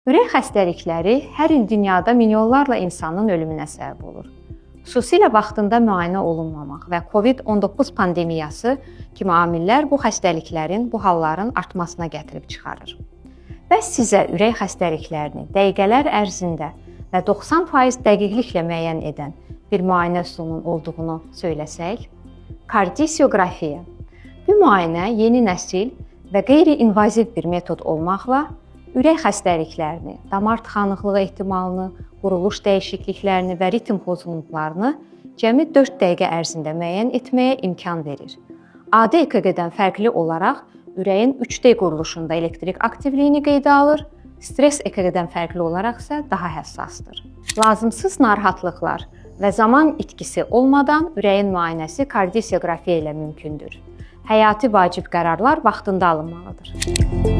Ürək xəstəlikləri hər il dünyada milyonlarla insanın ölümünə səbəb olur. Xüsusilə vaxtında müayinə olunmamaq və COVID-19 pandemiyası kimi amillər bu xəstəliklərin, bu halların artmasına gətirib çıxarır. Bəs sizə ürək xəstəliklərini dəqiqələr ərzində və 90% dəqiqliklə müəyyən edən bir müayinə üsulunun olduğunu söyləsək, kardiografiya. Bu müayinə yeni nəsil və qeyri-invaziv bir metod olmaqla ürək xəstəliklərini, damar tıxanıqlığı ehtimalını, quruluş dəyişikliklərini və ritm pozğunluqlarını cəmi 4 dəqiqə ərzində müəyyən etməyə imkan verir. Adi EKG-dən fərqli olaraq ürəyin 3D quruluşunda elektrik aktivliyini qeydə alır, stress EKG-dən fərqli olaraq isə daha həssasdır. Lazımsız narahatlıqlar və zaman itkisi olmadan ürəyin müayinəsi kardiografiya ilə mümkündür. Həyati vacib qərarlar vaxtında alınmalıdır.